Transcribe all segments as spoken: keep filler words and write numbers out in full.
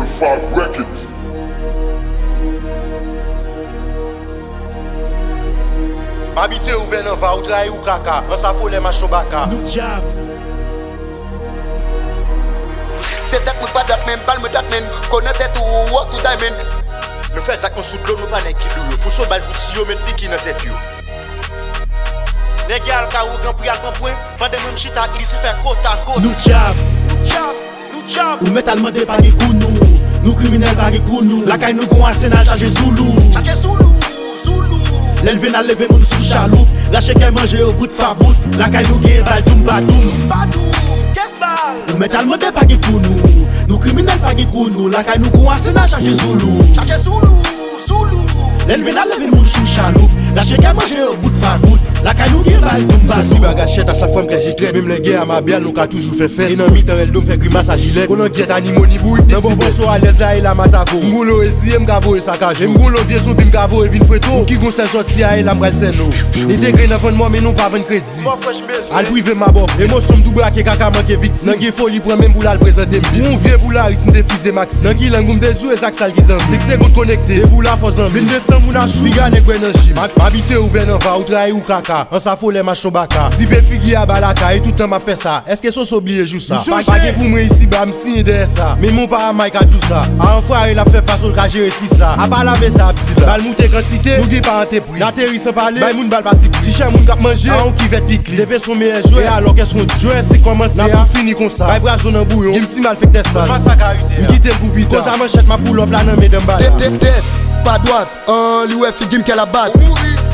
Five Records. M abitye ouvè nan va, ou trayi ou kaka, an sa folè macho baka. Nou djab. Se tèt mwen pa dat men, bal mwen dat men, ko nan tèt ou, ou tou diamond. Nou fè zak nou sou dlo, nou pa nèg ki dou yo. Pou cho bal pou tiyo, met piki nan tèt yo. Nèg al ka ou gran pri al pran pwen, pandan mwen m chita ak li sou fè kot a kot. Nou djab. Nou djab. Nou djab. Ou mèt al mande pa gen kou nou. Nou kriminèl pa gen kou nou. Lakay nou gon asenal chaje zoulou. Chaje zoulou, zoulou. Lè n vin al leve moun sou chaloup. Rache kè manje yo bout pa bout. Lakay nou gen bal doum ba doum. Doum ba doum, kès bal. Ou mèt al mande pa gen kou nou. Nou kriminèl pa gen kou nou. Lakay nou gon asenal chaje zoulou. Chaje zoulou, zoulou. Lè n vin al leve moun sou chaloup. Rache kè manje yo bout pa bout. Lakay nou gen bal doum ba doum. Bagay chèt a chak fwa m klè je trèt. Menm lè gè a mabyal nou ka toujou fè fèt. E nan mitan rèl do m fè grimas a jilèt. Kolangyèt animo ni bourik de tibèt. Mwen bobo so alèz la e la matako. M goulou reziye m ka voye sakaje. E m goulou vye zonbi m ka voye vin freto. Ou ki gon sèl sòti a e la m pral sèno. Entegre nan vann mò men nou pa vann kredi. Al prive m abò. Emosyon m tou brake kaka manke viktim. Nan gen foli pran menm pou l al prezante m. Pou yon vye pou laris m te fize maksi. Nan ki lang pou m te di w e zak sal ki zanmi. Sik se gout konekte. E pou la fò zanmi. Vin desann moun a chou. Piga nèg bwè nan jim. M abitye ouvè nan va ou trayi ou kaka. An sa folè macho baka. Zipe figi a balaka e tout tan m ap fè sa. Èske Soso bliye jou sa? Pa gen pou mwen isiba, m siyen dèyè sa. Men mon pa a may ka di w sa. A anfware l ap fè fason l ka jere ti sa. Apa lave sa ap di la. Bal moute kantite, nou gen pa antepriz. N ateri san pale, bay moun bal pa sipri. Ti chè moun k ap manje, a yon kivèt pikliz. Zepe son meyè jwè, e alò kès on di. Jwè se kòmanse a, n ap tou fini konsa. Bay pwazon nan bouyon, gen m ti malfektè sal. Masak a ritè a. M kite l pou pita. Koz a manchèt, m ap pull up la nan men danbala. Tèt, tèt, tèt, pa dwat. An, li wè figi m kè l ap bat.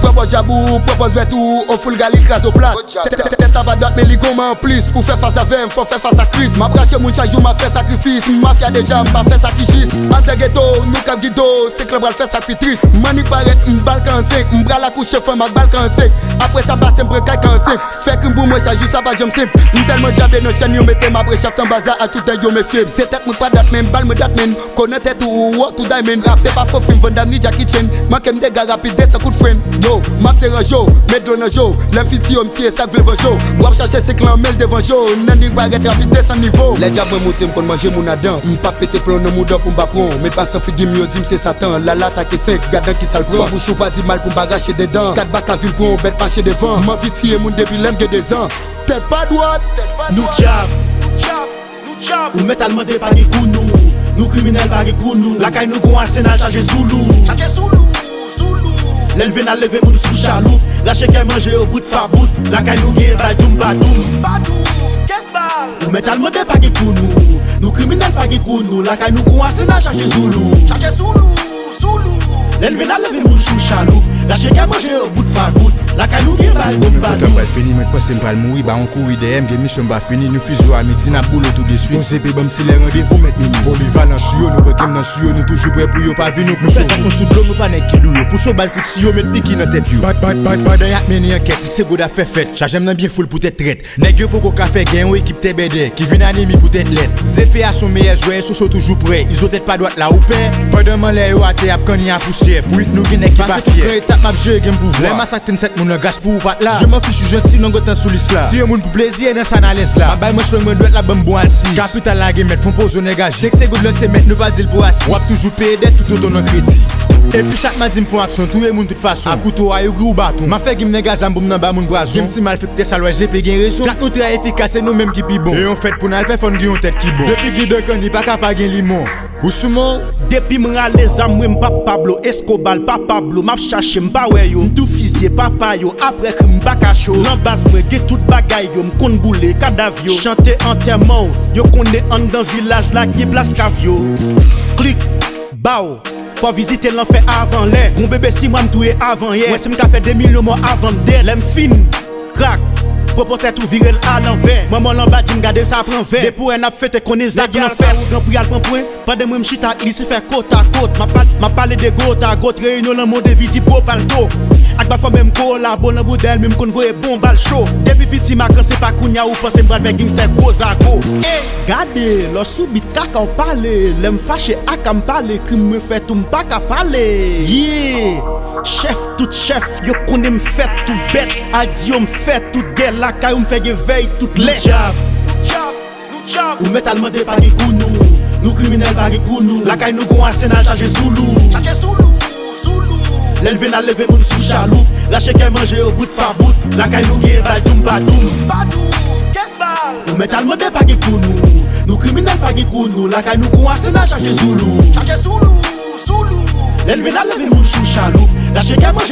Pran pòz djab ou, pran pòz bèt ou, o foul gali l kraze w plat. Tèt, tèt, tèt, tèt la pa dwat, men li gon men anplis. Pou fè fas avè m, fò fè fas ak Kris. M ap rache moun chak jou, m ap fè sakrifis. M mafya deja, m pa fè sa ki jis. Atè geto, nou k ap gide w, se klan pral fè sa k pi tris. M annik parèt, m bal karannsenk. M pral akouche fanm ak bal karannsenk. Apre sa pase, m pran kay karannsenk. Fè krim pou mwen chak jou, sa pa janm senp. M tèlman dyabe nan chèn, yo mete m apre chèf tan baza a tout nèg yo mefye m. Se tèt mwen pa dat men, bal mwen dat men. Ko nan tèt ou, ou tou diamond. Rap se pa fo fim, Van Damme ni Jackie Chan. Manke m dega rapid, desann kout fren. Yo, m ap deranje w, met dlo nan je w. Lè m fin tiye w, m tiye sa k vle vanje w. W ap chache se klan, men l devanje w. Nan ning parèt rapid, desann nivo. Lè djab mwen moute, m konn manje moun adan. M p ap pete plon nan mouda pou m pa pran w. Men pas nan figi m, yo di m se Satan. Lala atake senk, gad nan kisa l pran. Fò bouch ou pa di mal pou m pa rache de dan. Kat baka vin pran w, bèt mache devan. M anvi tiye moun depi lè m gen dezan. Tèt pa dwat, tèt pa dwat. Nou djab. Nou djab. Nou djab. Ou mèt al mande pa gen kou nou. Nou kriminèl pa gen kou nou. Lakay nou gon asenal chaje zoulou. Chaje zoulou, zoulou. Lè n vin al leve moun sou chaloup. Rache kè manje yo bout pa bout. Lakay nou gen bal doum ba doum. Doum ba doum, kès bal. Ou mèt al mande pa gen kou nou. Nou kriminèl pa gen kou nou. Lakay nou gon asenal chaje zoulou. Chaje zoulou, zoulou. Lè n vin al leve moun sou chaloup. Rache kè manje yo bout pa bout. Lakay nou gen bal doum ba doum. Mwen kontan pral fini, mwen t panse m pral mouri, ba yon kouri dèyè m, gen misyon m pa fini, nou fize yo a midi, n ap boule w tou de swit. Poze pye ban m, se lè randevou mèt mini. Polivalan sou yo, nou pran gen m nan sou yo, nou toujou prè pou yo pa vin nou. Nou fè zak nou sou dlo, nou pa nèg ki dou yo. Pou cho bal pou tiyo, met piki nan tèt yo. Ban-, ban-, ban-, pandan y ap mennen ankèt, sik se gòd ap fè fèt. Chaje m nan byen foul poutèt trèt. Nèg yo poko ka fè gè, yon ekip tèbèdè ki vin anemi poutèt lèt. Zepe a son meyè jwè, e Soso toujou prè. Izo tèt pa dwat la, ou pè? Pandan m anlè, yo atè, ap kanni a pousyè. Pou it nou gen nèg ki pa fyè. Pase tout gran etap, m ap jere gen m pouvwa. Lè masak trannsenk moun nan gras pou ou pa t la. Je m anfich ou janti, non gon tan sou lis la. Tiye moun pou plezi, e nan sa n alèz la. M ap bay manch long mwen dwèt la, ban m bon asiz. Kapital la gen mèt, fon pozo nèg aji. Senk se goud lanse mèt, nou pa di l pou asiz. W ap toujou peye dèt toutotan nan kredi. Epi chak madi m fon aksyon, touye moun tout fason. A kouto a, yo gri ou baton. M ap fè gim nèg a zam pou m nan ba moun pwazon. Gen m ti malfektè sa l wè Zepe gen rezon. Kat nou trè efikas, se nou menm ki pi bon. E yon fèt pou n al fè fò n gen yon tèt ki bon. Depi gen dan kanni, pa ka pa gen limon. Ou sou men w? Depi m rale zam mwen, m p ap Pablo Escobar, l pa Pablo, m ap chache, m pa wè yo. M tou fizye papa yo, apre krim m pa ka cho. Nan baz mwen gen tout bagay yo, m konn boule kadav yo. Chante antèman w, yo konnen anndan vilaj la gen plas kav yo. Klik, baw, fò vizite lanfè avan lè. Gon bebe si mwa m touye avan yè. Wè si m ka fè de milyon mò avan m dèd. Lè m fin, krak, pran pòtèt ou vire l alanvè. Manman w anba djim gade sa pran vè. Depi w wè n ap fete konnen zak lan fèt. Nèg al ka ou gran pri al pran pwen. Pandan mwen m chita ak li sou fè kot a kot. M ap pa-, m ap pale de got a got. Reyinyon lanmò de vizib gwo palto. Ak bafò menm kolabo lan boudèl men m konn voye bon bal cho. Depi piti m a kanse pa kounya ou panse m pral fè gangstè gwo zago. Ey, gade, lò sou bit kaka w pale. Lè m fache aka m pale, krim mwen fè tou m pa ka pale. Yeah! Chèf tout chèf, yo konnen m fèt tou bèt. Al di yo m fè tout gè lakay ou m fè gen vèy tout lè. Nou djab. Nou djab. Nou djab. Ou mèt al mande pa gen kou nou. Nou kriminèl pa gen kou nou. Lakay nou gon asenal chaje zoulou. Chaje zoulou, zoulou. Lè l vin al leve moun sou chaloup. Rache kè manje yo bout pa bout. Lakay nou gen bal doum pa doum. Doum pa doum, kès bal. Ou mèt al mande pa gen kou nou. Nou kriminèl pa gen kou nou. Lakay nou gon asenal chaje zoulou. Chaje zoulou, zoulou. Lè l vin al leve moun sou chaloup. Rache kè manje